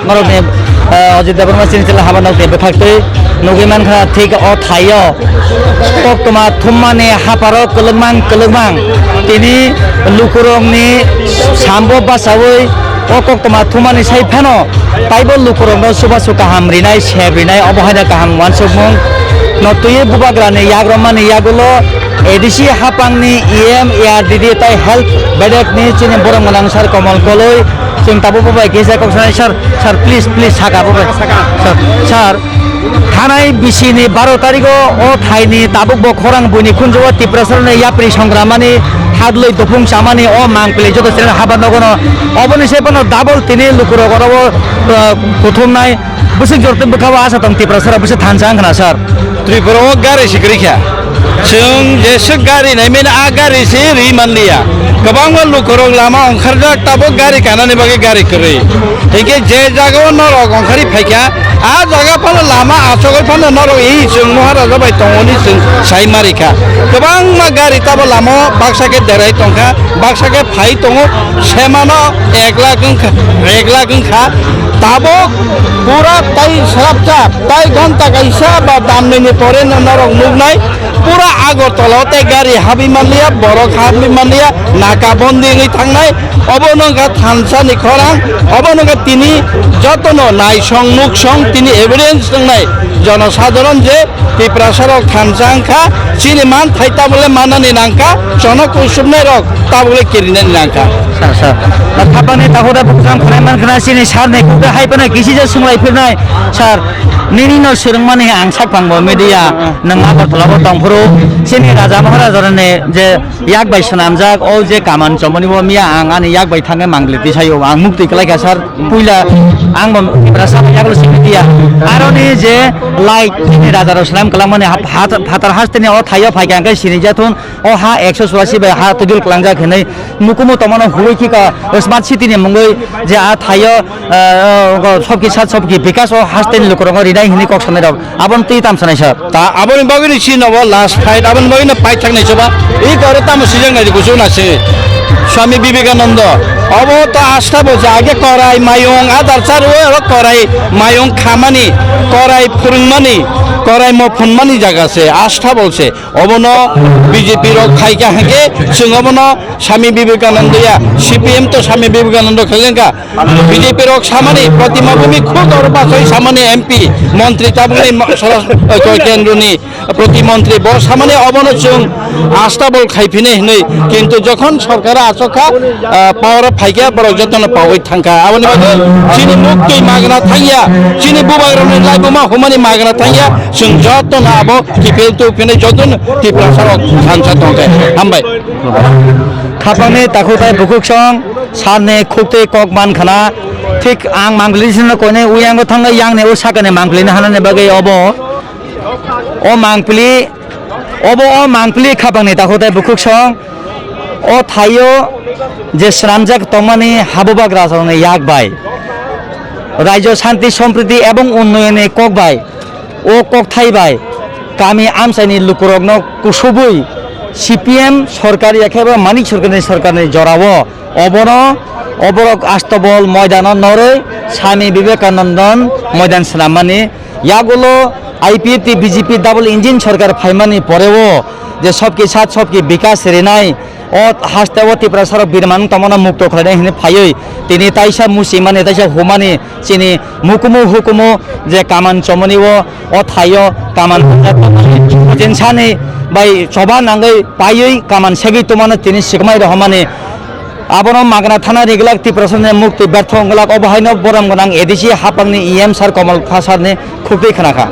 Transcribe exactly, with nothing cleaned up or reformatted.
Norokni, eh, Ajit Debbarma chini chwla haba nokni bwkhaktwi nugwi mankha, thik o thaio koktwma thummani hapharo kwlwkmang kwlwkmang tini lukurokni sambo bachaui o koktwma thummani sai phano taibo lukurokno chubachu kaham rinai, sep rinai, obo haino kaham uansukmung no twiwi bubagrani yagrokmani yagulo A D C haphangni E M, A R D D tei health bedekni chini borok gwnang sir Komol Koloi. Chwng tabuk bo bai kisa kok sanai, sir, sir, please, please, saka bo bai. Sir, sir, thanai bisini baro tarigo o thaini tabuk bo khorang buini khunjugo Tiprasarni yapri songramani hadlwi dopung chamani o mangpili joto chini habar nogono oboni se bono double tini lukurok oro o, uh, kuthumnai bwswk jortwi bwkha o asa tong Tiprasarok bwswk thansa wngkhna, sir. Tripura o gari se kwrwi kha. Chwng jeswk gari naimani a gari se ri manliya. Kwbangma lukurok lama ongkharjak tabuk gari kanani bagwi gari kwrwi. Hinkhe je jagao norok ongkhari phaikha, a jaga phano lama achogwi phano norok i chwng Maharaja bai tongoni chwng sai marikha. Kwbangma gari tabo lama o baksa khe derai tongkha, baksa khe phai tongo, semano ek lakh wngkha, ek lakh wngkha. Tabuk pura tai swrapsa, tai ghonta kaisa ba damnini pore no norok nuknai, pura Agartala o tei gari habwi manliya, borok habwi manliya, naka bondi wngwi thangnai. Obo no wngkha thansani khorang, obo no wngkha tini jotono naisong nuksong tini evidence wngnai jonosadharon je Tiprasarok thansa wngkha, chini manthai tabukle manani nangkha, chono kusubnairok tabukle kirinani nangkha. Sir, sir. Thapani takhuk da bukhang khwnai mankha chini sir ni kok hai phano kisi je sunglai phirnai. Sir, nini no swrwngmani ang sak pangbo media, nang Agartala bo tongphuru, chini Raja Maharaja ni je yak bai swnamjak, o je kaman chomoni bo miya ang ani yak bai thangwi mangli tisaio, ang muktwi kwlai kha sir, puila ang bo Tiprasa bai yaklo simi tiya. Aroni je light chini raja rok swnam kwlangmani ha-, ha-, phatar hasteni o thaio phaikha hwnkhe sini jathun o ha ekso churasi bai ha tujul kwlangjak hinwi mukumu tongmano huwi khika smart city ni mungwi je a thaio, ah, oh, sobki sat sobki bikas o hasteni lukurokno rinai hinwi kok sanai rok. Aboni twi tam sanai sir. Ta aboni bagwi ni chini obo last fight, aboni bagwi no paithak nai choba. I kore tamo sijak nai kuchuk na se. Swami Vivekananda. Obo to asta bolse age korai mayung adar charwi oro korai mayung khamani, korai phwrwngmani, korai mophunmani jaga se asta bolse. Obono B J P rok khaikha hwnkhe chwng obono Swami Vivekananda ya, C P M to Swami Vivekananda khaikha. B J P rok samani Pratima Bhumi khud oro bachai samani M P, montri tabukni ma-, sora-, eh, kendroni protimontri bo samani obono chwng asta bol khaiphini hinwi, kintu jokhon sorkar achokha, ah, power phaikha borok jotono pawi thangkha. Aboni bagwi chini muktwi magna thangya, chini bubagrokni laibuma humani magna thangya, chwng jotono abo kipil tubphini jotono Tiprasarok thansa tongkha. Hambai. Khapangni takhuk tai bukhuk song. Sani khuktwi kok man khana. Thik ang mangpili sino koine uyango thangna yang ni o sakani mangpili ni hanani bagwi obo. O mangpili, obo o mangpili khapangni takhuk tai bukhuk song. O thaio je swnamjak tongmani habubagra rokni yak bai. Raijo santi sompriti ebong unnoyoni kok bai. O kokthai bai kami amchaini lukurokno kusubui C P M sorkar ya khe ba Manik sorkarni, sorkarni jorao obono oborok Astabol moidano noroi Swami Vivekanandon moidan swnammani yagulo I P F T B J P double engine sorkar phaimani poreo je sobki sat sobki bikas rinai. O haste o Tiprasarok birman tongmano mukto khlainai hinwi phaiwi tini taisa musimani, taisa humani chini mukumu hukumu je kaman chomoni o, o thaio kaman jinsani bai choba nangwi paiwi kaman segwi tongmano tini sikmai rohormani. Abono magna thana riglak Tiprasarni mukti bertho wngglak, obo haino borom gwnang A D C hapangni E M sir Komol Kha sirni khuktwi khna kha.